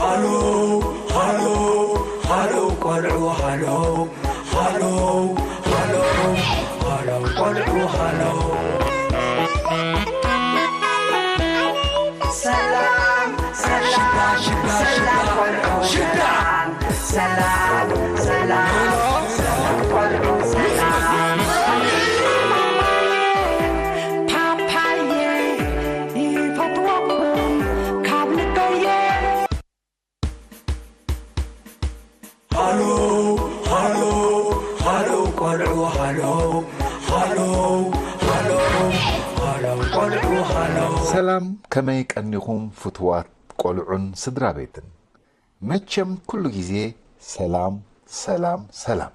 ሃሎ ሃሎ ሃሎ ቆልዑ ሃሎ ሃሎ ሃሎ ሃሎ ቆልዑ ሃሎ። ሰላም ሰላም ሽዳ ሽዳ ሰላም ሽዳ ቆልዑ ሽዳ። ሰላም ሰላም ሰላም ቆልዑ ሰላም። ፓፓየ ይፈትወኩም ካብ ልበየ። ሃሎ ሃሎ ሃሎ ቆልዑ ሃሎ ሃሎ ሃሎ ሃሎ ቆልዑ ሃሎ። ሰላም፣ ከመይ ቀኒኹም ፍትዋት ቆልዑን ስድራ ቤትን? መቸም ኩሉ ግዜ ሰላም ሰላም ሰላም።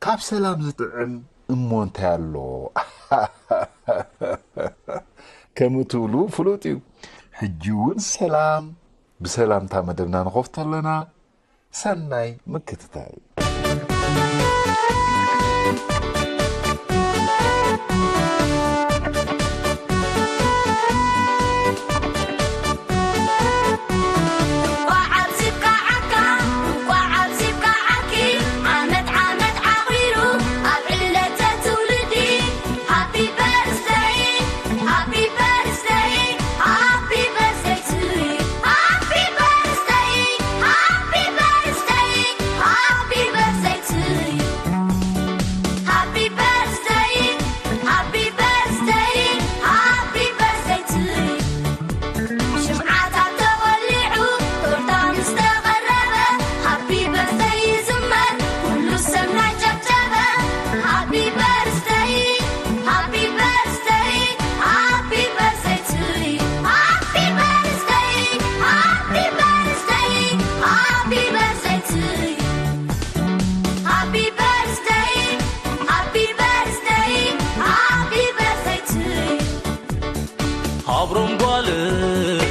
ካብ ሰላም ዝጥዕም እሞ እንታይ ኣሎ? ከም እትብሉ ፍሉጥ እዩ። ሕጂ እውን ሰላም ብሰላምታ መደብና ንኸፍቶ ኣለና። ሰናይ ምክትታል። እንቋዕ ኣብዚ ብቃዓካ፣ እንቋዕ ኣብዚ ብቃዓኪ፣ ዓመት ዓመት ዓኺሩ ኣብ ዕለተ ትውልዲ። Happy birthday, happy birthday, happy birthday to you. Happy birthday, happy birthday, happy birthday to you. Happy birthday, happy birthday, happy birthday to you. ሽምዓታት ተወሊዑ ቶርታ ምስ ተቐረበ፣ ሃፒ በርዝደይ ይዝመር ኩሉ ሰብ ናይ ጨብጨበ። ሃፒ በርዝደይ፣ ሃፒ በርዝደይ፣ ሃፒ በርዝደይ ቱ ዩ። ሃፒ በርዝደይ፣ ሃፒ በርዝደይ፣ ሃፒ በርዝደይ ቱ ዩ። ሃፒ በርዝደይ፣ ሃፒ በርዝደይ፣ ሃፒ በርዝደይ ቱ ዩ። ሃብሮም ጓለይ፣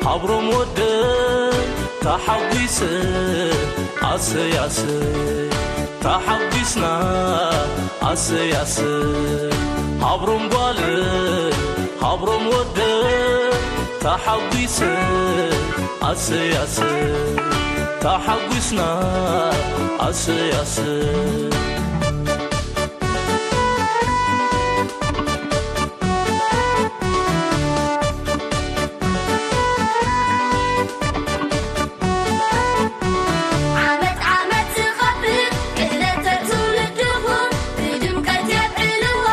ሃብሮም ወደይ፣ ተሓጒሰ ኣሰይ ኣሰይ። ተሓጒስና ኣሰይ ኣሰይ። ሃብሮም ጓለይ፣ ሃብሮም ወደይ፣ ተሓጒሰ ኣሰይ ኣሰይ። ተሓጒስና ኣሰይ ኣሰይ። ዓመት ዓመት ዝኸብር ዕለተ ትውልድኹም ብድምቀት የብዕልዎ፣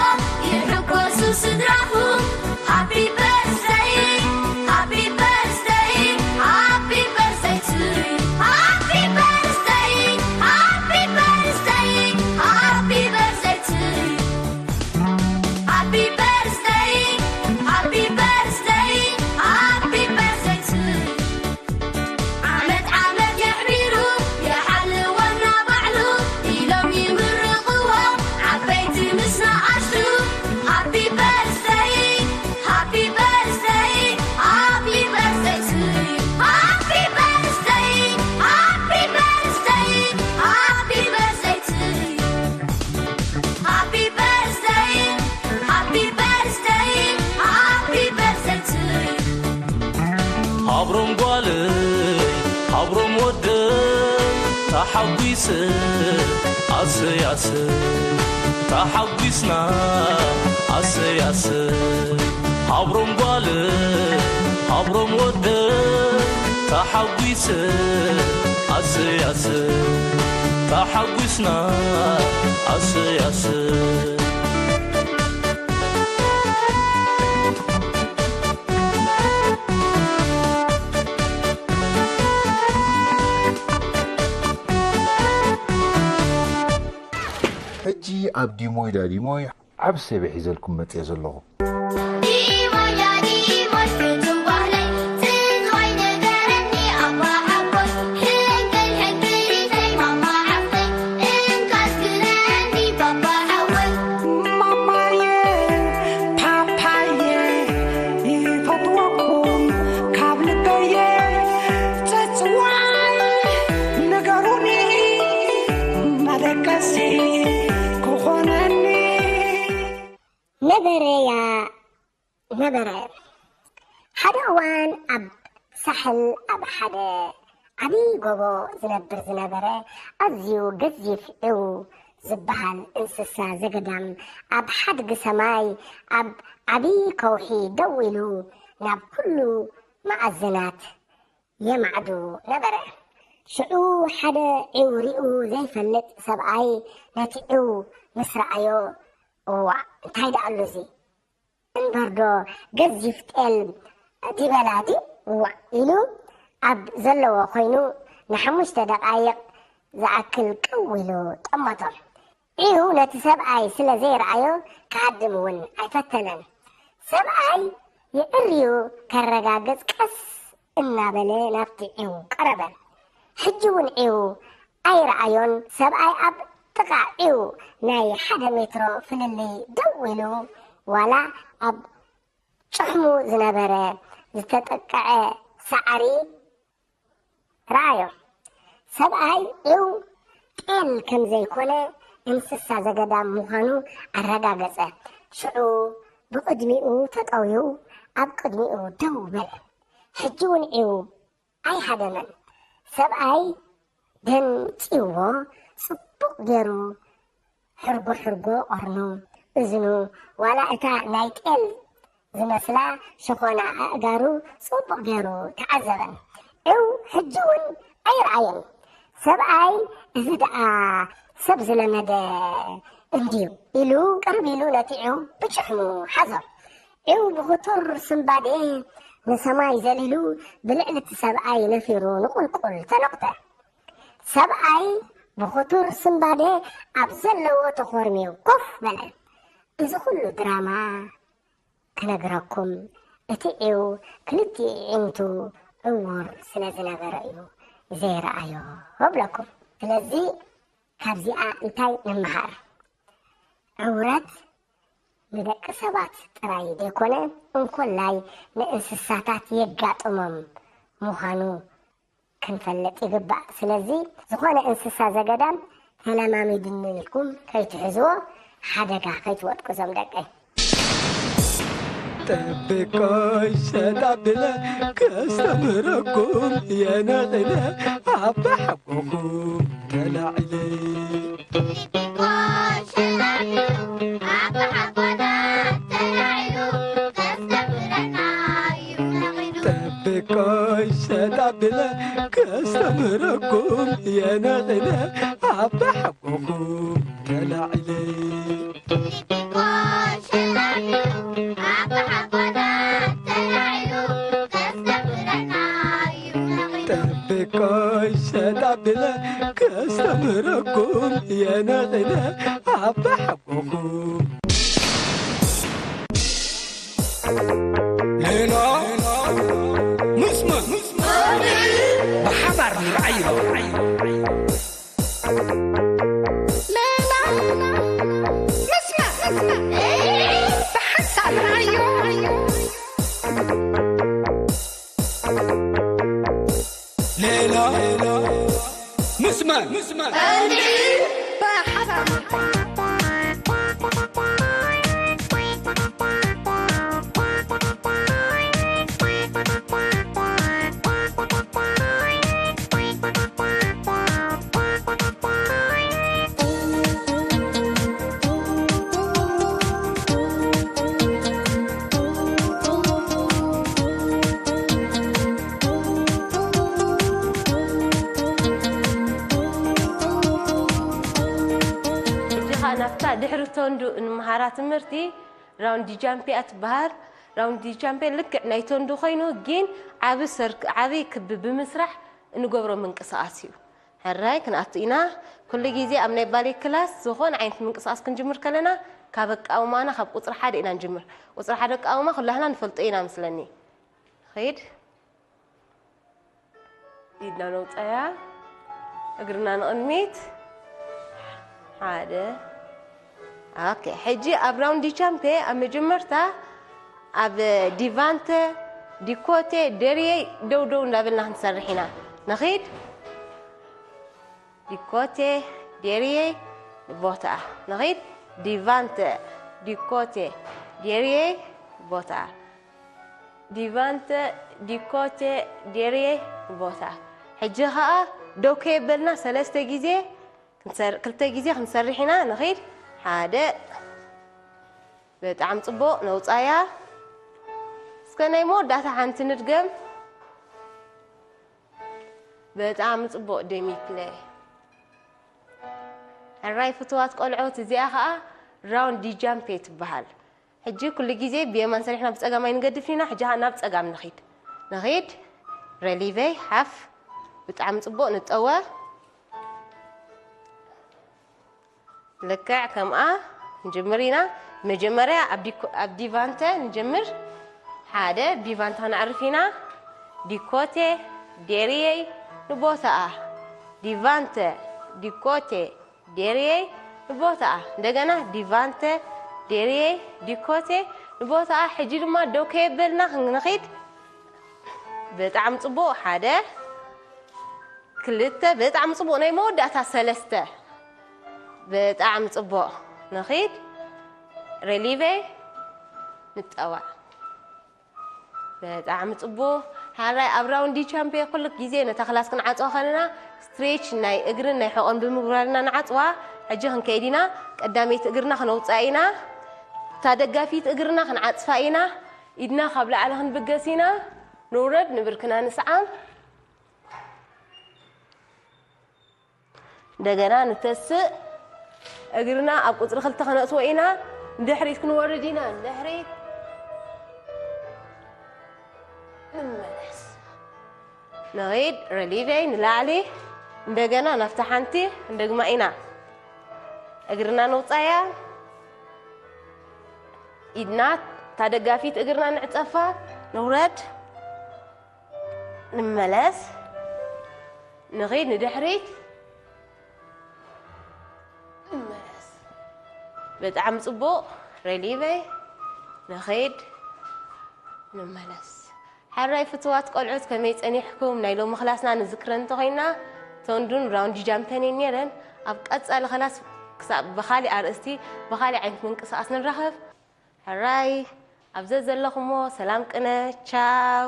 ይሕጎሱ ስድራኹም። ሃፒ በርዝደይ፣ ሃፒ በርዝደይ፣ ሃፒ በርዝደይ ቱ ዩ። ሃፒ በርዝደይ፣ ሃፒ በርዝደይ፣ ሃፒ በርዝደይ ቱ ዩ። ሃፒ በርዝደይ፣ ሃፒ በርዝደይ፣ ሃፒ በርዝደይ ቱ ዩ። ዓመት ዓመት የዕቢሩ ይሓልወና ባዕሉ ኢሎም ይምርቕዎ ዓበይቲ ምስ ንኣሽቱ። ሃፒ በርዝደይ፣ ሃፒ በርዝደይ፣ ሃፒ በርዝደይ ቱ ዩ። ሃፒ በርዝደይ፣ ሃፒ በርዝደይ፣ ሃፒ በርዝደይ ቱ ዩ። ሃፒ በርዝደይ፣ ሃፒ በርዝደይ፣ ሃፒ በርዝደይ ቱ ዩ። ሃብሮም ጓለይ፣ ሃብሮም ወደይ፣ ተሓጒሰ ኣሰይ ኣሰይ። ተሓጒስና ኣሰይ ኣሰይ። ሃብሮም ጓለይ፣ ሃብሮም ወደይ፣ ተሓጒሰ ኣሰይ ኣሰይ። ተሓጒስና ኣሰይ ኣሰይ። ሕጂ ኣብ ዲሞይ ዳዲሞይ ዓቢ ሰበ ሒዘልኩም መጽየ ዘለኹ። ዲሞይ ዳዲሞይ ፍቱው ጓለይ፣ ትንዋይ ንገረኒ ኣባ ሓጎይ፣ ሕንቅል ሕንቅሊተይ ማማ ዓፍተይ፣ እንካስ ግረኒ ባባ ሓወይ። ማማየ ፓፓየ ይፈትወኩም ካብ ልበየ፣ ጽጽዋይ ንገሩኒ መደቀሲ ክኾነኒ። ነበረያ ነበረ። ሓደ እዋን ኣብ ሳሕል ኣብ ሓደ ዓቢ ጎቦ ዝነብር ዝነበረ ኣዝዩ ገዚፍ ዒው ዝበሃል እንስሳ ዘገዳም፣ ኣብ ሓድጊ ሰማይ ኣብ ዓቢ ከውሒ ደው ኢሉ ናብ ኩሉ መኣዝናት የማዕዱ ነበረ። ሽዑ ሓደ ዒው ሪኡ ዘይፈልጥ ሰብኣይ ነቲ ዒው ምስ ረኣዮ፣ "እዋእ፣ እንታይ ደኣ ኣሎ እዚ? እምበርዶ ገዚፍ ጤል ዲበላ ድዩ? እዋእ!" ኢሉ ኣብ ዘለዎ ኮይኑ ንሓሙሽተ ደቓይቕ ዝኣክል ቅው ኢሉ ጠመቶ። ዒው ነቲ ሰብኣይ ስለ ዘይረኣዮ ክሃድም እውን ኣይፈተነን። ሰብኣይ የዕርዩ ከረጋግጽ ቀስ እናበለ ናብቲ ዒው ቀረበ። ሕጂ እውን ዒው ኣይረኣዮን። ሰብኣይ ኣብ ጥቓ ዒው ናይ ሓደ ሜትሮ ፍልልይ ደው ኢሉ፣ ዋላ ኣብ ጭሕሙ ዝነበረ ዝተጠቅዐ ሳዕሪ ረኣዮ። ሰብኣይ ዒው ጤል ከም ዘይኮነ፣ እንስሳ ዘገዳም ምዃኑ ኣረጋገጸ። ሽዑ ብቕድሚኡ ተጠውዩ ኣብ ቅድሚኡ ደው በለ። ሕጂ እውን ዒው ኣይሃደመን። ሰብኣይ ደንጺዎ ጽቡቕ ገይሩ ሕርጎ ሕርጎ ቆርኑ፣ እዝኑ፣ ዋላ እታ ናይ ጤል ዝመስላ ሸኾና ኣእጋሩ ጽቡቕ ገይሩ ተዓዘበን። ዒው ሕጂ እውን ኣይረኣየን። ሰብኣይ፣ "እዚ ደኣ ሰብ ዝለመደ እንድዩ" ኢሉ ቅርብ ኢሉ ነቲ ዒው ብጭሕሙ ሓዞ። ዒው ብኽቱር ስንባዴ ንሰማይ ዘሊሉ ብልዕሊ እቲ ሰብኣይ ነፊሩ ንቑልቁል ተነቑተ። ሰብኣይ ብኽቱር ስንባዴ ኣብ ዘለዎ ተኾርምዩ ኮፍ በለ። እዚ ኩሉ ድራማ ክነግረኩም፣ እቲ ዒው ክልቲኡ ኣዒንቱ ዕዉር ስለ ዝነበረ እዩ ዘይረኣዮ እብለኩም። ስለዚ ካብዚኣ እንታይ ንምሃር? ዕውረት ንደቂ ሰባት ጥራይ ዘይኮነ፣ እንኮላይ ንእንስሳታት የጋጥሞም ምዃኑ ክንፈልጥ ይግባእ። ስለዚ ዝኾነ እንስሳ ዘገዳም ተለማሚድኒ ኢልኩም ከይትሕዝዎ፣ ሓደጋ ከይትወድቁ እዞም ደቀይ። ጠብቆይ ሸጣ ብለ ከስተምረኩም የነቕለ ኣባ ሓጎኹም ተላዒለ። ጠብቆይ ሸጣ ብለ ከስተምረኩም የነቕለ ኣባ ሓጎኹም ተላዒለ። ጠብቆይ ሸጣ ብለ ከስተምረኩም የነቕለ ኣባ ሓጎኹም። ሌላ ምስማዕ ብሓባር ንርኣዮ። ሌላ ምስማዕ ብሓንሳብ ንርኣዮ። ሌላ ምስማዕ ብሓባር ሕጂ ኸኣ ናብታ ድሕሪ ቶንዱ እንመሃራ ትምህርቲ፣ ራውንድ ጃምፕ እያ ትበሃል። ራውንድ ጃምፕ ልክዕ ናይ ቶንዱ ኮይኑ፣ ግን ዓቢ ሰርክ-፣ ዓቢ ክቢ ብምስራሕ እንገብሮ ምንቅስቓስ እዩ። ሕራይ ክንኣቱ ኢና። ኩሉ ግዜ ኣብ ናይ ባሌ ክላስ ዝኾነ ዓይነት ምንቅስቓስ ክንጅምር ከለና፣ ካብ ኣቃውማና፣ ካብ ቁጽሪ ሓደ ኢና ንጅምር። ቁጽሪ ሓደ ኣቃውማ ኩላህና ንፈልጦ ኢና መስለኒ። ኺድ። ኢድና ነውጻያ፣ እግርና ንቕድሚት። ሓደ። ኦኬ፣ ሕጂ ኣብ ራውንድ ቻምፔ ኣብ መጀመርታ ኣብ ዲቫንተ፣ ዲኮቴ፣ ደርየይ ደው ደው እንዳበልና ክንሰርሕ ኢና። ንኺድ። ዲኮቴ፣ ደርየይ፣ ቦታኣ። ንኺድ። ዲቫንተ፣ ዲኮቴ፣ ደርየይ፣ ቦታኣ። ዲቫንተ፣ ዲኮቴ፣ ዴርየ፣ ንቦታ። ሕጂ ኸኣ ደው ከየበልና ሰለስተ ግዜ ክንሰር-፣ ክልተ ግዜ ክንሰርሕ ኢና። ንኺድ። ሓደ። በጣዕሚ ጽቡቕ። ነውጻያ። እስከ ናይ መወዳእታ ሓንቲ ንድገም። በጣዕሚ ጽቡቕ ደሚክለ። ሕራይ ፍትዋት ቆልዑት፣ እዚኣ ኸኣ ራውንድ ዲጃምፔ ትበሃል። ሕጂ ኩሉ ግዜ ብየማን ሰሪሕና ብጸጋም ኣይንገድፍን ኢና። ሕጂ ኸኣ ናብ ጸጋም ንኺድ። ንኺድ። ረሊቨይ፣ ሓፍ። ብጣዕሚ ጽቡቕ፣ ንጠወ። ልክዕ ከምኣ ንጅምር ኢና። መጀመርያ ኣብ ዲኮ-፣ ኣብ ዲቫንተ ንጅምር። ሓደ፣ ዲቫንተ ክነዕርፍ ኢና። ዲኮቴ፣ ዴርየይ፣ ንቦታኣ። ዲቫንተ፣ ዲኮቴ፣ ዴርየይ፣ ንቦታኣ። እንደገና ዲቫንተ፣ ዴርየይ፣ ዲኮቴ፣ ንቦታኣ። ሕጂ ድማ ደው ከየበልና ክንኸይድ። ብጣዕሚ ጽቡቕ። ሓደ፣ ክልተ፣ ብጣዕሚ ጽቡቕ። ናይ መወዳእታ ሰለስተ። ብጣዕሚ ጽቡቕ። ንኺድ። ሬሊቬ። ንጠዋዕ። ብጣዕሚ ጽቡቕ። ሓራይ ኣብ ራውንድ ዲቻምፔ ኩሉ ግዜ ነታ ክላስ ክንዓጽዋ ከለና ስትሬች ናይ እግርን ናይ ሕቖን ብምግባርና ንዓጽዋ። ሕጂ ክንከይድ ኢና። ቀዳመይቲ እግርና ክነውጽኣ ኢና። እታ ደጋፊት እግርና ክንዓጽፋ ኢና። ኢድና ካብ ላዕሊ ክንብገስ ኢና። ንውረድ፣ ንብርክና ንስዓም። እንደገና ንተስእ። እግርና ኣብ ቁጽሪ ክልተ ከነእትዎ ኢና። ንድሕሪት ክንወርድ ኢና። ንድሕሪት። ንመለስ። ንኺድ፣ ረሊቬይ ንላዕሊ። እንደገና ናብታ ሓንቲ ክንደግማ ኢና። እግርና ነውጻያ። ኢድና፣ እታ ደጋፊት እግርና ንዕጸፋ። ንውረድ። ንመለስ። ንኺድ ንድሕሪት። ንመለስ። ብጣዕሚ ጽቡቕ። ሬሊቬ። ንኺድ። ንመለስ። ሓራይ ፍትዋት ቆልዑት ከመይ ጸኒሕኩም? ናይ ሎሚ ክላስና ንዝክረ እንተኾይና፣ ቶንዱን ራውንድ ጃምፐን እየን ነይረን። ኣብ ቀጻሊ ክላስ ክሳብ ብኻሊእ ኣርእስቲ፣ ብኻሊእ ዓይነት ምንቅስቓስ ንራኸብ። ሕራይ፣ ኣብ ዘዘለኹሞ ሰላም ቅነ፣ ቻው።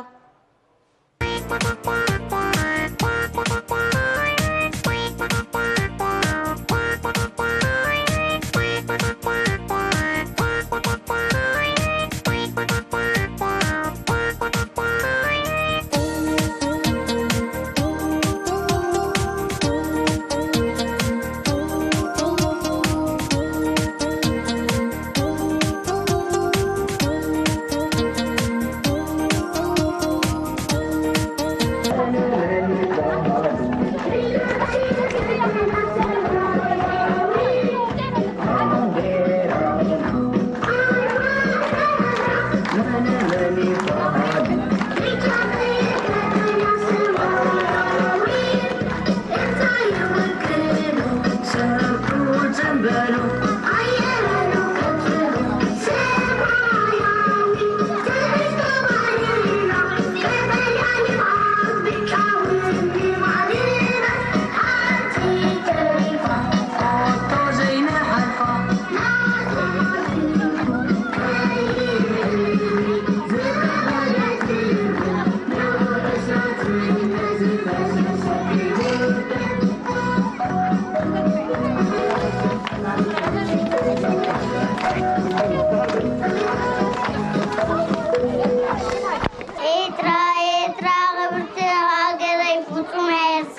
ኤርትራ፣ ኤርትራ ክብርቲ ሃገረይ ፍጹም ኣየስ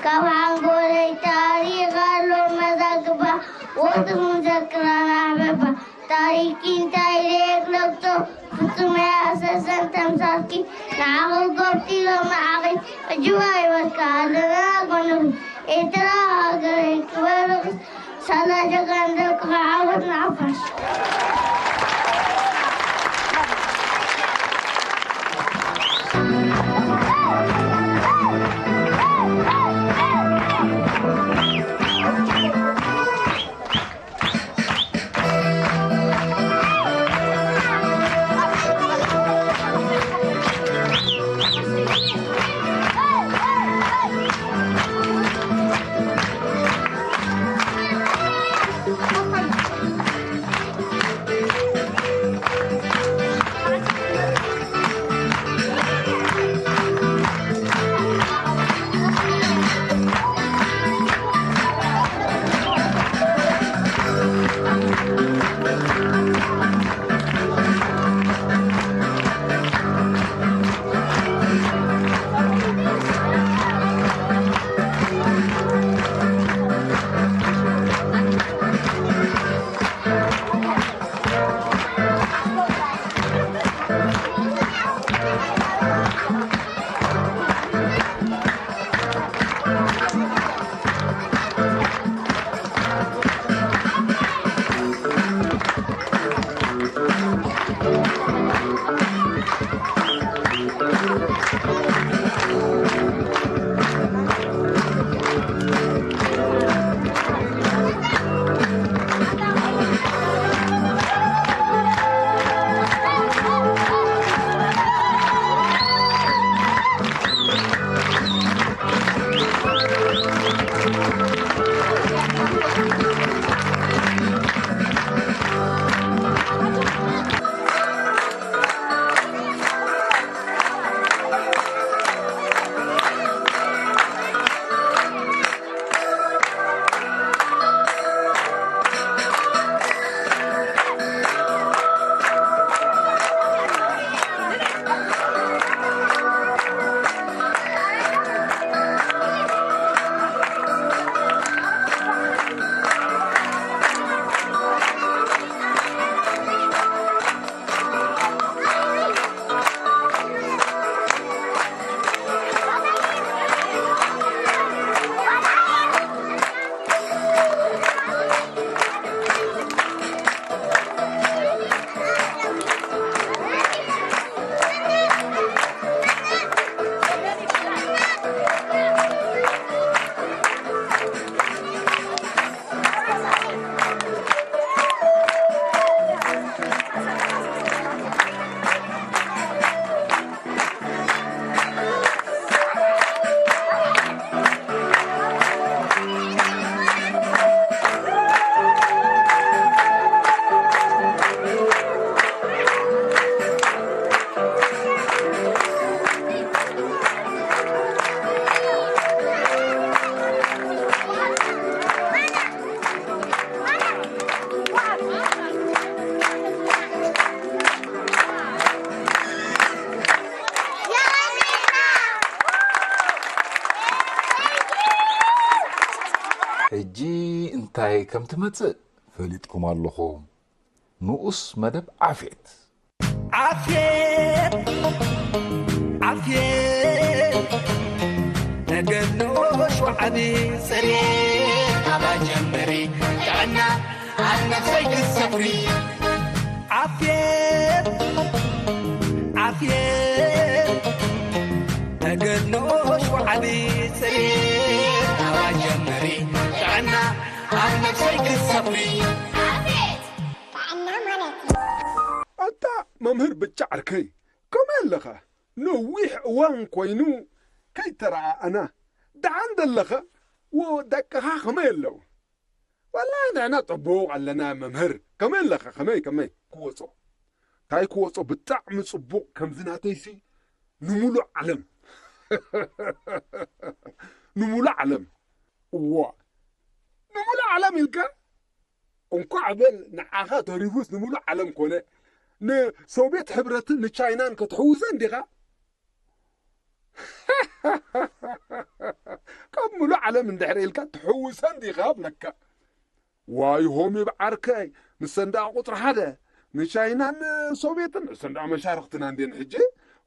ካብ ሓንጎለይ ታሪኽ ኣሎ መዛግባ ወትሩ ዘክራና ኣበባ ታሪኪ እንታይ ለየግለብቶ ፍጹም ኣያሰሰን ተምሳልኪ ንዓኺ ጎብቲ ሎሚ ዓኺ ዕጅባ ይወልካ ኣለና ጎንኺ ኤርትራ ሃገረይ ክበርኽ ሳላ ጀጋን ደቅኻ ዓወት ንሓፋሽ። ሕጂ እንታይ ከም ትመጽእ ፈሊጥኩም ኣለኹም። ንኡስ መደብ ዓፍየት። ዓፍየት፣ ዓፍየት፣ ተገድሎ ሸውዓቢ ጽሬት ኣባ ጀምሪ፣ ጥዕና ኣብ ነፍሰይ ክትሰፍሪ። ዓፍየት፣ ዓፍየት፣ ተገድሎ ሸውዓቢ ጽሬት ኣባ ጀምሪ፣ ጥዕና ኣብ ነፍሰይ ክትሰፍሪ። ዓፍየት፣ ጥዕና ማለት እዩ። ኣታ መምህር ብጫ ዓርከይ፣ ከመይ ኣለኻ? ነዊሕ እዋን ኮይኑ ከይተረኣኣና። ደሓን ደለኻ? ወደቅኻ ከመይ ኣለዉ? ወላሂ ንሕና ጽቡቕ ኣለና መምህር። ከመይ ኣለኻ? ከመይ፣ ከመይ? ክወጾ። እንታይ ክወጾ? ብጣዕሚ ጽቡቕ። ከምዚ ናተይሲ ንምሉእ ዓለም። ንምሉእ ዓለም። እዋ። ንምሉእ ዓለም ኢልካ? እንኳዕ በል ንዓኻ ተሪፉስ ንምሉእ ዓለም ኮነ። ንሶቪየት ሕብረትን ንቻይናን ክትሕውሰን ዲኻ? ካብ ምሉእ ዓለም እንድሕር ኢልካ ትሕውሰን ዲኻ እብለካ። ዋይ ሆሚብ ዓርከይ፣ ንሰን ደኣ ቁጽሪ ሓደ፣ ንቻይናን ሶቪየትን፣ ንሰን ደኣ መሻርኽትና እንድየን ሕጂ።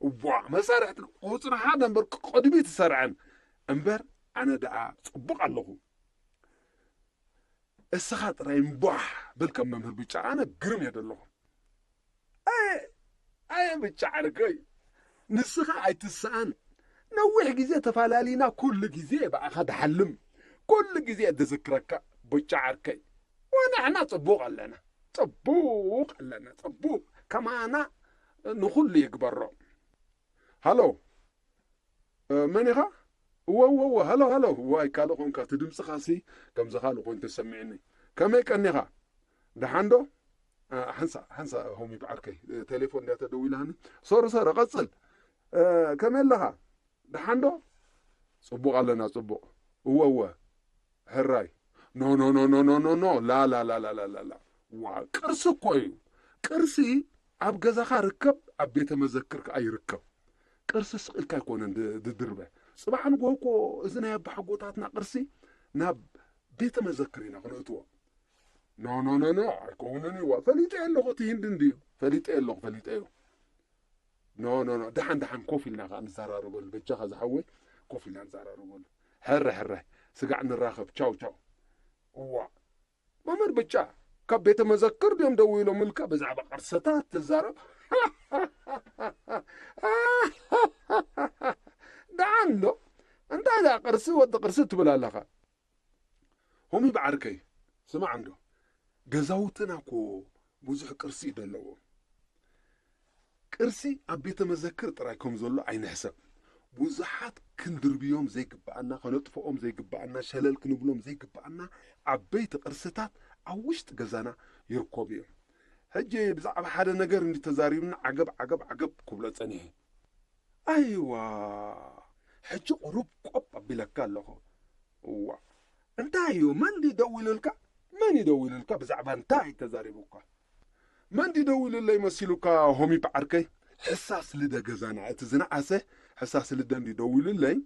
እዋ፣ መሳርሕቲ ቁጽሪ ሓደ እምበር ቅድሚት ዝሰርዐን። እምበር ኣነ ደኣ ጽቡቕ ኣለኹ። እስኻ ጥራይ እምቧሕ በል ከም መምህር ብጫ፣ ኣነ ግርም እየ ዘለኹ። ኣየ፣ ኣየ ብጫ ዓርከይ፣ ንስኻ ኣይትስኣን። ነዊሕ ግዜ ተፋላሊና፣ ኩሉ ግዜ ብኣኻ ድሓልም፣ ኩሉ ግዜ ድዝክረካ ብጫ ዓርከይ። ወንሕና ጽቡቕ ኣለና፣ ጽቡቕ ኣለና፣ ጽቡቕ ከማና ንኹሉ ይግበሮ። ሃሎ፣ እ፣ መን ኢኻ? እወ፣ እወ፣ እወ፣ ሃሎ፣ ሃሎ። ዋይ፣ ካልእ ኾንካ፣ እቲ ድምፅኻሲ ከምዚ ካልእ ኮይኑ ተሰሚዕኒ። ከመይ ቀኒኻ? ደሓን ዶ? እ፣ ሓንሳ፣ ሓንሳ፣ ሆሚ ብዓርከይ፣ እ፣ ቴሌፎን እንድያ ተደዊላኒ። ሶሪ፣ ሶሪ፣ ቀጽል። እ፣ ከመይ ኣለኻ? ደሓን ዶ? ጽቡቕ ኣለና፣ ጽቡቕ። እወ፣ እወ። ሕራይ። ኖ፣ ኖ፣ ኖ፣ ኖ፣ ኖ፣ ኖ፣ ኖ። ላ፣ ላ፣ ላ። ዋ፣ ቅርሲ እኮ እዩ። ቅርሲ ኣብ ገዛኻ ርከብ፣ ኣብ ቤተ መዘክር ከኣ ይርከብ። ቅርሲ ስቕ ኢልካ ኣይኮነን ድ-፣ ድድርበ። ጽባሕ ንግሆ እኮ እዚ ናይ ኣባሓጎታትና ቅርሲ ናብ ቤተ መዘክር ኢና ክነእትዎ። ኖ፣ ኖ፣ ኖ፣ ኖ፣ ኣይከውንን እዩ። ዋ፣ ፈሊጠ ኣለኹ፣ እቲ ሂንዲ እንድዩ። ፈሊጠ ኣለኹ፣ ፈሊጠ እዩ። ኖ፣ ኖ፣ ኖ፣ ደሓን፣ ደሓን፣ ኮፍ ኢልና ከኣ ንዘራረበሉ። በጃኻ ዝሓወይ፣ ኮፍ ኢልና ንዘራረበሉ። ሕረ፣ ሕረ፣ ስጋዕ ንራኸብ። ቻው፣ ቻው። እዋ፣ መምህር ብጫ፣ ካብ ቤተ መዘክር ድዮም ደዊሎምልካ ብዛዕባ ቅርስታት ትዛረብ? እንዶ እንታይ ደኣ ቅርሲ ወዲ ቅርሲ ትብል ኣለኻ? ሆሚ ብዓርከይ፣ ስማዕ እንዶ፣ ገዛውትና እኮ ብዙሕ ቅርሲ እዩ ዘለዎም። ቅርሲ ኣብ ቤተ መዘክር ጥራይ ከም ዘሎ ኣይንሕሰብ። ብዙሓት ክንድርብዮም ዘይግብኣና፣ ከነጥፍኦም ዘይግብኣና፣ ሸለል ክንብሎም ዘይግብኣና ዓበይቲ ቅርስታት ኣብ ውሽጢ ገዛና ይርከቡ እዮም። ሕጂ ብዛዕባ ሓደ ነገር እንዲ ተዛሪብና ዓገብ ዓገብ ዓገብ ክብሎ ጸኒሐ። ኣይዋ፣ ሕጂ ቁሩብ ቆብ ኣቢለካ ኣለኹ። እዋ፣ እንታይ እዩ? መን ድዩ ደዊሉልካ? መን እዩ ደዊሉልካ? ብዛዕባ እንታይ ተዛሪቡካ? መን ድዩ ደዊሉለይ መሲሉካ? ሆሚ ብዓርከይ፣ ሕሳስ ልደ ገዛና፣ እቲ ዝነኣሰ ሕሳስ ልደ እንድዩ ደዊሉለይ።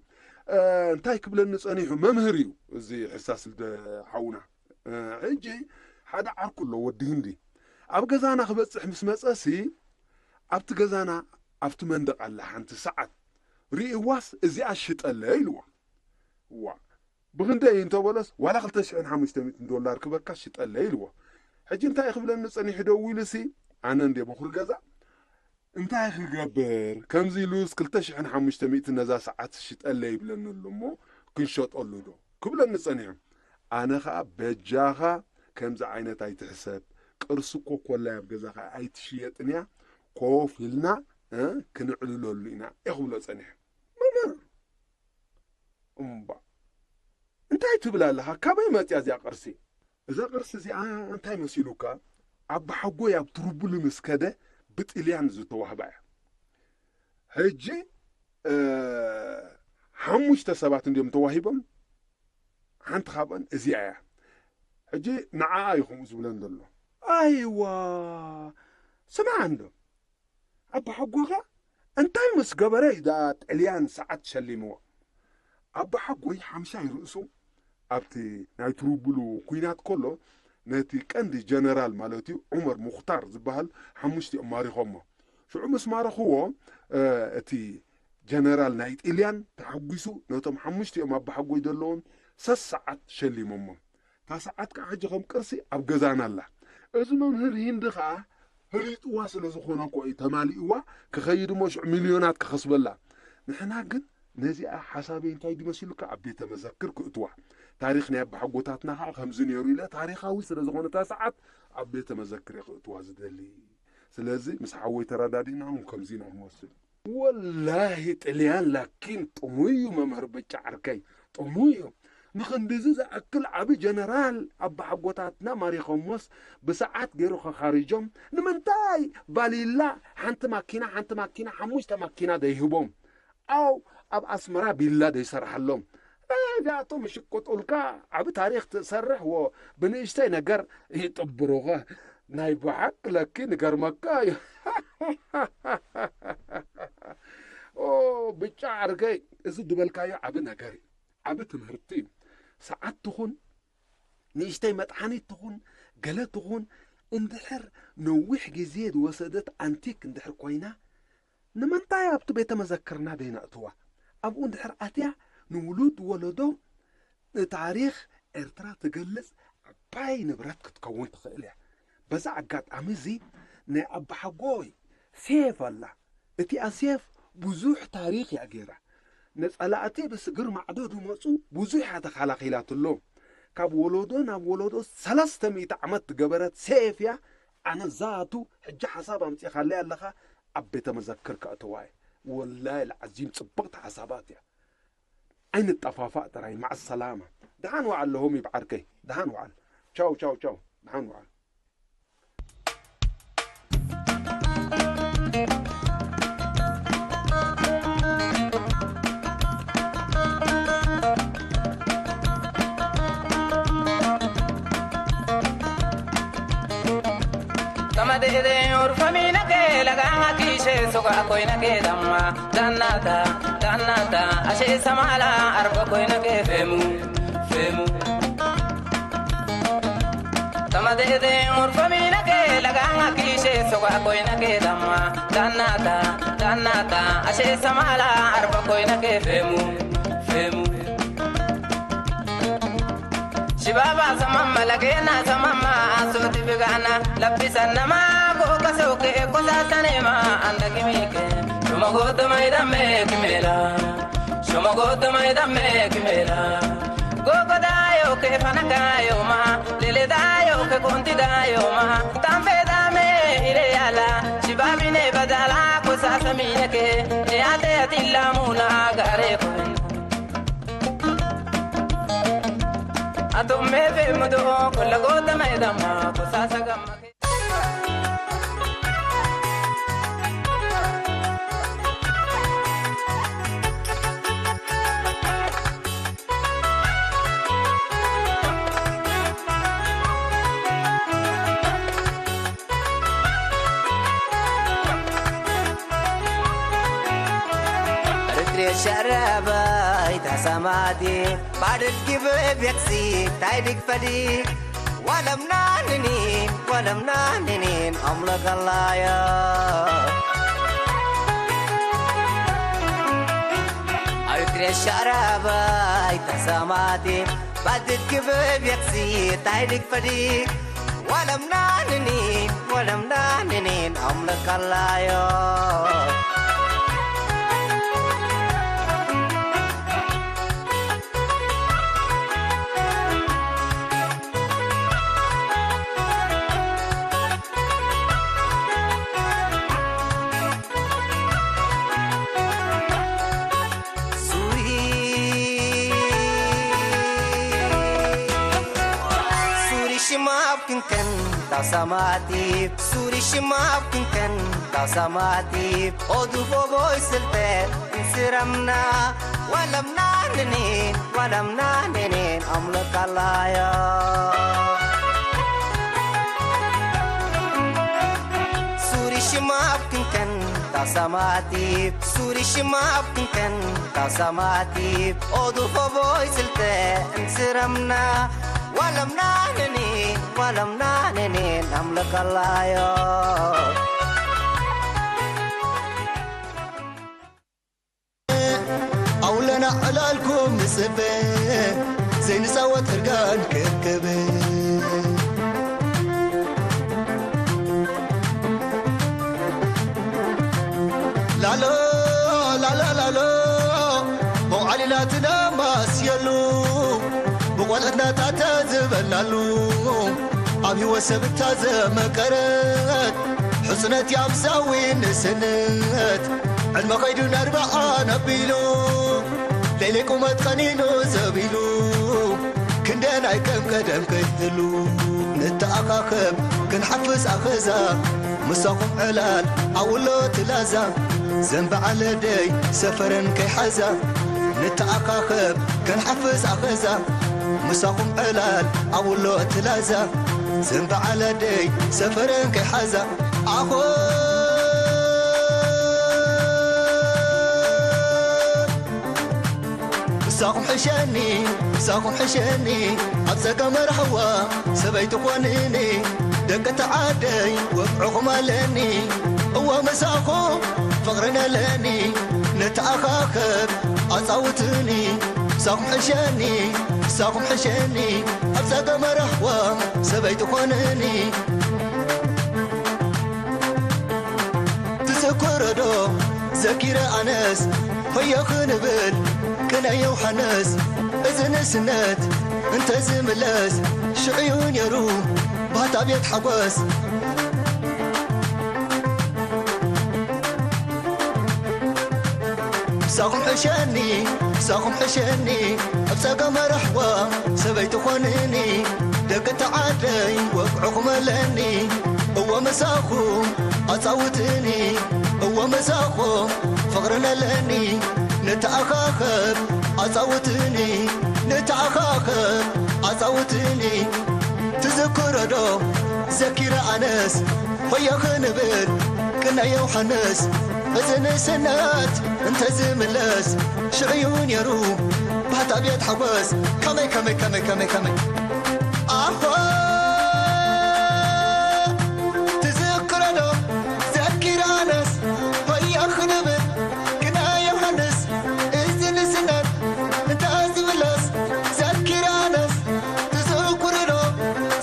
እ፣ እንታይ ክብለኒ ጸኒሑ? መምህር እዩ እዚ ሕሳስ ልደ ሓውና። እ፣ ሕጂ ሓደ ዓርኩ ኣሎ፣ ወዲ ህንዲ። ኣብ ገዛና ክበጽሕ ምስ መጸሲ፣ ኣብቲ ገዛና፣ ኣብቲ መንደቕ ኣላ ሓንቲ ሰዓት። ርእይዋስ፣ "እዚኣ ሽጠለይ" ኢልዎ። ዋ፣ ብኽንደይ እዩ እንተበሎስ፣ "ዋላ ክልተ ሽሕን ሓሙሽተ ሚእትን ዶላር ክበካ ሽጠለይ" ኢልዎ። ሕጂ እንታይ ክብለኒ ጸኒሑ ደዊሉሲ፣ ኣነ እንደ በኹሪ ገዛ፣ እንታይ ክገብር? ከምዚ ኢሉስ ክልተ ሽሕን ሓሙሽተ ሚእትን ነዛ ሰዓት ሽጠለይ ይብለኒ ኣሎ እሞ፣ ክንሸጠሉ ዶ? ክብለኒ ጸኒሑ። ኣነ ኸኣ፣ "በጃኻ ከምዚ ዓይነት ኣይትሕሰብ፣ ቅርሲ እኮ ኮላይ ኣብ ገዛኻ ኣይትሽየጥን እያ፣ ኮፍ ኢልና፣ እ፣ ክንዕልለሉ ኢና" እየ ክብሎ ጸኒሐ። መምህር፣ እምባ፣ እንታይ ትብል ኣለኻ? ካበይ መጽያ እዚኣ ቅርሲ? እዛ ቅርሲ እዚኣ እንታይ መሲሉካ? ኣባሓጎይ ኣብ ትሩቡሊ ምስ ከደ ብጥልያን ዝተዋህባ እያ። ሕጂ፣ እ፣ ሓሙሽተ ሰባት እንድዮም ተዋሂቦም፣ ሓንቲ ካብኣን እዚኣ እያ። ሕጂ ንዓኣ እዩ ከምኡ ዝብለን ዘሎ። ኣይዋ፣ ስማዕ እንዶ፣ ኣባሓጎኻ እንታይ ምስ ገበረ እዩ ደኣ ጥልያን ሰዓት ሸሊምዎ? ኣባሓጎይ ሓምሻይ ርእሱ ኣብቲ ናይ ትሩቡሉ ኲናት ከሎ ነቲ ቀንዲ ጀነራል ማለት እዩ ዑመር ሙኽታር ዝበሃል ሓሙሽቲኦም ማሪኾሞ። ሽዑ ምስ ማረኽዎ፣ እ፣ እቲ ጀነራል ናይ ጥልያን ተሓጒሱ ነቶም ሓሙሽቲኦም ኣባሓጎይ ዘለዎም ሰሰዓት ሸሊሞሞም። እታ ሰዓት ከዓ ሕጂ ከም ቅርሲ ኣብ ገዛና ኣላ። እዚ መምህር ሂንዲ ከዓ ህሊጥዋ ስለ ዝኾነ እኮ እዩ ተማሊእዋ ክኸይድ እሞ ሽዑ ሚልዮናት ክኸስበላ። ንሕና ግን ነዚኣ ሓሳበይ እንታይ ድመሲሉካ ኣብ ቤተ መዘክር ክእትዋ። ታሪኽ ናይ ኣባሓጎታትና ከዓ ከምዚ ነይሩ ኢለ ታሪኻዊ ስለ ዝኾነ እታ ሰዓት ኣብ ቤተ መዘክር እየ ክእትዋ ዝደሊ። ስለዚ ምስ ሓወይ ተረዳዲእና እውን ከምዚ ኢና ክንወስድ። ወላሂ ጥልያን ላኪን ጥሙይ እዩ መምህር ብጫ ዓርከይ፣ ጥሙይ እዩ። ንኽንድዚ ዝኣክል ዓቢ ጀነራል ኣባሓጎታትና ማሪኾሞስ ብሰዓት ገይሩ ከኻሪጆም ንምንታይ ባሊላ ሓንቲ ማኪና ሓንቲ ማኪና ሓሙሽተ ማኪና ደይህቦም? ኣው ኣብ ኣስመራ ቢላ ደይሰርሓሎም? እዚኣቶም ይሽቅጡልካ። ዓቢ ታሪኽ ትሰርሕ ወ ብንእሽተይ ነገር ይጥብሩኻ። ናይ ብሓቂ ለኪ ንገርመካ እዩ። ኦ፣ ብጫ ዓርከይ፣ እዚ ዝበልካዮ ዓቢ ነገር እዩ። ዓቢ ትምህርቲ እዩ። ሰዓት ትኹን፣ ንእሽተይ መጥሓኒት ትኹን፣ ገለ ትኹን፣ እንድሕር ነዊሕ ግዜ ዝወሰደት ኣንቲክ እንድሕር ኮይና፣ ንምንታይ ኣብቲ ቤተ መዘክርና ደይነእትዋ? ኣብኡ እንድሕር ኣትያ፣ ንውሉድ ወለዶ ንታሪኽ ኤርትራ ትገልጽ ዓባይ ንብረት ክትከውን ትኽእል እያ። በዚ ኣጋጣሚ እዚ ናይ ኣባሓጎይ ሴፍ ኣላ። እቲኣ ሴፍ ብዙሕ ታሪኽ እያ ገይራ። ንጸላእቲ ብስግር ማዕዶ ዝመጹ ብዙሕ እያ ተኸላኺላትሎም። ካብ ወለዶ ናብ ወለዶ ሰለስተ ሚእቲ ዓመት ዝገበረት ሴፍ እያ። ኣነ ዛቱ ሕጂ ሓሳብ ኣምጺኻለይ ኣለኻ፣ ኣብ ቤተ መዘክር ከእትዋ እየ። ወላሂ ልዓዚም ጽብቕቲ ሓሳባት እያ። ኣይንጠፋፋእ ጥራይ። መዓ ሰላማ። ደሓን ወዓል ለሆም ይብዓርከይ። ደሓን ወዓል። ቻው፣ ቻው፣ ቻው። ደሓን ወዓል። Tama de de urfamina ke laga kishe soga koina ke damma. Dannata, dannata, ashe samala arba koina ke femu, femu. Tama de de urfamina ke laga kishe soga koina ke damma. Dannata, dannata, ashe samala arba koina ke femu, femu. Shibaba samamma lagena samamma asoti bigana. Labbisa nama goka soke kosa tanema andagimike. Shuma gotama idame kimela. Shuma Otomai damme kimela. Gogo dayo ke fanangayo ma. Lele dayo ke konti dayo ma. Tambe dame ire yala. Shibabine badala ko sasamine ke. E ate atilla muna gare ko. Ato mebe mudo ko lago tamai damma ko sasagam. Ritri sharaba ita samadi badil gibi beksi taidik fadik. Walam naninin, walam naninin, amla galaya. Ritri sharaba ita samadi badil gibi beksi taidik fadik. Walam naninin, walam naninin, amla galaya. Suri, suri shimap kinken, tasamati. Suri shimap kinken, tasamati. Odu boboy silte, siramna. Walam naninin, walam naninin, amla kalaya. Suri shimap kinken, tasamati. Suri shimap kinken, tasamati. Odu boboy silte, siramna. Walam naninin, walam naninin, amla kalaya. ኣውለና ዕላልኩም ንጽበ፣ ዘይንጻወት እርጋን ክእከበ። ላሎ፣ ላሎ፣ ላሎ፣ መውዓሊና ትነማስየሉ፣ ብቖልዕትና ታተ ዝበልናሉ፣ ኣብ ህይወት ሰብ እታ ዘመቀረት፣ ሕጽነት ያምሳዊ ንስነት። ዕድመ ኸይዱ ነርብዓን ኣቢሉ፣ ለይለይ ቁመት ቀኒኑ ዘቢሉ፣ ክንደናይ ከም ቀደም ከይትህሉ። ንተኣኻኸብ ክንሓፍስ ኣኸዛ፣ ምሳኹም ዕላል ኣውሎ ትላዛ፣ ዘንበዓለ ደይ ሰፈረን ከይሓዛ። ንተኣኻኸብ ክንሓፍስ ኣኸዛ፣ ምሳኹም ዕላል ኣውሎ ትላዛ፣ ዘንበዓለ ደይ ሰፈረን ከይሓዛ። ኣኾ ምሳኹም ሕሸኒ፣ ምሳኹም ሕሸኒ፣ ኣብ ጸገም ራህዋ ሰበይቲ ኾንኒ፣ ደቂ ተዓደይ ወግዕኹም ኣለኒ፣ እወ ምሳኹም ፍቕርን ኣለኒ፣ ንተኣኻኸብ ኣጻውትኒ፣ ምሳኹም ሕሸኒ፣ ምሳኹም ሕሸኒ፣ ኣብ ጸገም ራህዋ ሰበይቲ ኾንኒ። ትዝክሮ ዶ ዘኪረ ኣነስ፣ ሆየ ክንብል ቅነ ዮሃንስ፣ እዚ ንእስነት እንተዝምለስ፣ ሽዑ'ዩ ነይሩ ባህታ ቤት ሓጎስ። ምሳኹም ሕሸኒ፣ ምሳኹም ሕሸኒ፣ ኣብ ጸገም ራህዋ ሰበይቲ ኾንኒ፣ ደቂ ተዓደይ ወግዕኹም ኣለኒ፣ እወ ምሳኹም ኣጻውትኒ፣ እወ ምሳኹም ፍቕርን ኣለኒ፣ ንተኣኻኸብ ኣጻውትኒ፣ ንተኣኻኸብ ኣጻውትኒ። ትዝክሮ ዶ ዘኪረ ኣነስ፣ ሆየ ክንብል ቅነ ዮሃንስ፣ እዚ ንእስነት እንተዝምለስ፣ ሽዑ'ዩ ነይሩ ባህታ ቤት ሓጎስ። ከመይ፣ ከመይ፣ ከመይ፣ ከመይ፣ ከመይ? ኣሆ፣ ትዝክሮ ዶ ዘኪረ ኣነስ፣ ሆየ ክንብል ቅነ ዮሃንስ፣ እዚ ንእስነት እንተዝምለስ፣ ዘኪረ ኣነስ፣ ትዝክሪ ዶ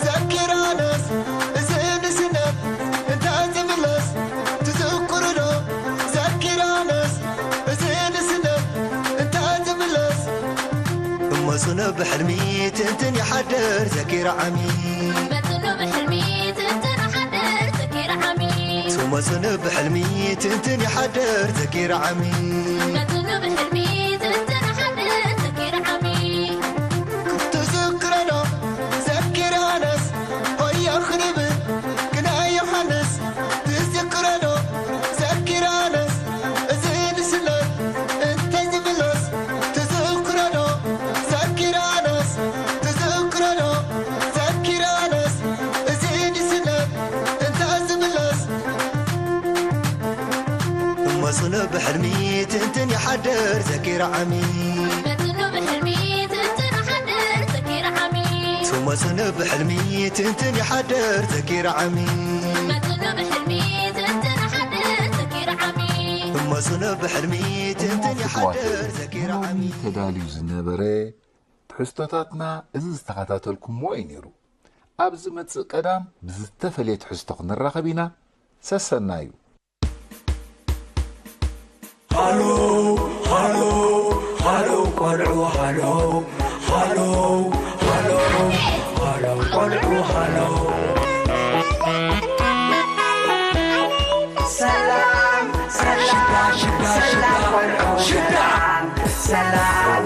ዘኪረ ኣነስ፣ እዚ ንእስነት እንተዝምለስ፣ ትዝክሪ ዶ ዘኪረ ኣነስ፣ እዚ ንእስነት እንተዝምለስ፣ መጽኑ ብሕልሚ ትንትን ይሓድር ዘኪር ዓሚ። መጽኑ ብሕልሚ ትንትን ይሓድር ዘኪር ዓሚ። መጽኑ ብሕልሚ ትንትን ይሓድር ዘኪር ዓሚ። መጽኑ ብሕልሚ ትንትን ይሓድር ዘኪር ዓሚ። ትዝክረዶ ዘኪር ኣነስ ሆያ ክንብል ግና ዮሃንስ ትዝክረዶ ዘኪር ኣነስ እዚ ንስለ እንተ ዝብለስ ትዝክረዶ ዘኪር ኣነስ ትዝክረዶ ዘኪር ኣነስ እዚ ንስለ እንተ ዝብለስ እሞ ጽኑ ብሕልሚ ትንትን ይሓድር ዘኪር ዓሚ። እሞ ጽኑ ብሕልሚ ትንትን ይሓድር ዘኪር ዓሚ። እሞ ጽኑ ብሕልሚ ትንትን ይሓድር ዘኪር ዓሚ። እሞ ጽኑ ብሕልሚ ትንትን ይሓድር ዘኪር ዓሚ። እሞ ጽኑ ብሕልሚ ትንትን ይሓድር ዘኪር ዓሚ። ተዳልዩ ዝነበረ ትሕዝቶታትና እዚ ዝተኸታተልኩምዎ እዩ ነይሩ። ኣብ ዝመጽእ ቀዳም ብዝተፈለየ ትሕዝቶ ክንራኸብ ኢና። ሰሰናዩ። ሃሎ ሃሎ ሃሎ ቆልዑ ሃሎ ሃሎ ሃሎ ሃሎ ቆልዑ ሃሎ ሰላም ሰላም ሽዳ ሽዳ ሽዳ ቆልዑ ሽዳ ሰላም